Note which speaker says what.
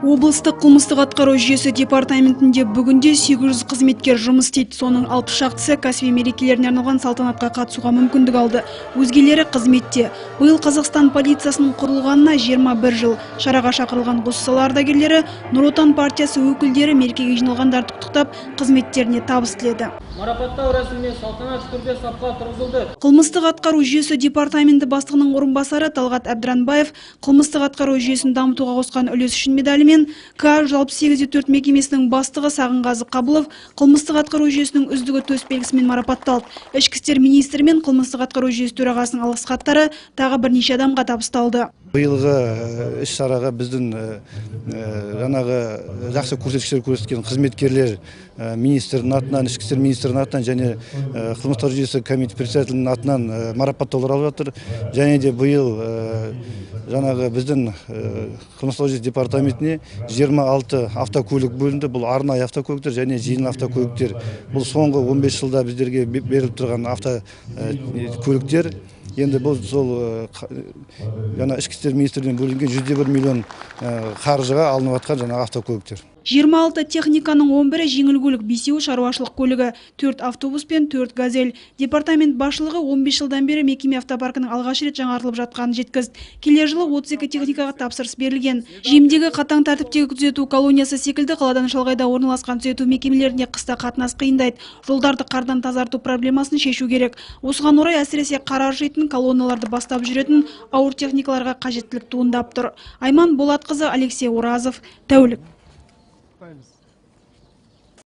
Speaker 1: Облыстық қылмыстық атқару жүйесі департаментінде бүгінде 800 қызметкер жұмыс істейді. Соның 60 шақтысы кәсіби мерекелеріне арналған салтанатқа қатысуға мүмкіндік алды. Өзгелері қызметте. Биыл Қазақстан полициясының құрылғанына 21 жыл. Шараға шақырылған осы сала ардагерлері, Нұр Отан партиясы өкілдері мерекеге жиналғандарды құттықтап, қызметтеріне табыс тіледі.
Speaker 2: Марапаттау рәсіміне салтанатты түрде сапқа тұрғызылды.
Speaker 1: Қылмыстық атқару жүйесі департаменті бастығының орынбасары Талғат Әбдіранбаев қылмыстық атқару жүйесін дамытуға қосқан үлесі үшін медалімен, К 168-4 мекемесінің бастығы Сағынғазы Қабылов қылмыстық атқару жүйесінің үздігі төс белгісімен марапатталды. Ішкі істер министрі мен қылмыстық атқару жүйесі төрағасының алғыс хаттары тағы бірнеше адамға табысталды.
Speaker 3: Биылғы іс-шараға біздің жаңағы жақсы көрсеткіштер көрсеткен қызметкерлер министрдің атынан, ішкі істер министрінің атынан және қылмыстық жүйесі комитет председателінің атынан марапаттаулар алып жатыр. Және де биыл жаңағы біздің қылмыстық жүйесі департаментіне 26 автокөлік бөлінді. Бұл арнайы автокөліктер және жеңіл автокөліктер. Бұл соңғы 15 жылда біздерге беріліп тұрған автокөліктер. Енді бұл сол жаңа ішкі істер министрлігінен бөлінген 101 миллион қаржыға алынып жатқан жаңа автокөліктер.
Speaker 1: 26 техниканың 11-і жеңіл көлік, 5-еуі шаруашылық көлігі, 4 автобус пен 4 газель. Департамент басшылығы 15 жылдан бері мекеме автопаркінің алғаш рет жаңартылып жатқанын жеткізді. Келер жылы 32 техникаға тапсырыс берілген. Жемдегі қатаң тәртіптегі түзету колониясы секілді қаладан шалғайда орналасқан түзету мекемелеріне қыста қатынас қиындайды. Жолдарды қардан тазарту проблемасын шешу керек. Осыған орай әсіресе қар аршитын, колонналарды бастап жүретін ауыр техникаларға қажеттілік туындап тұр. Айман Болатқызы, Алексей Оразов, Тәулік.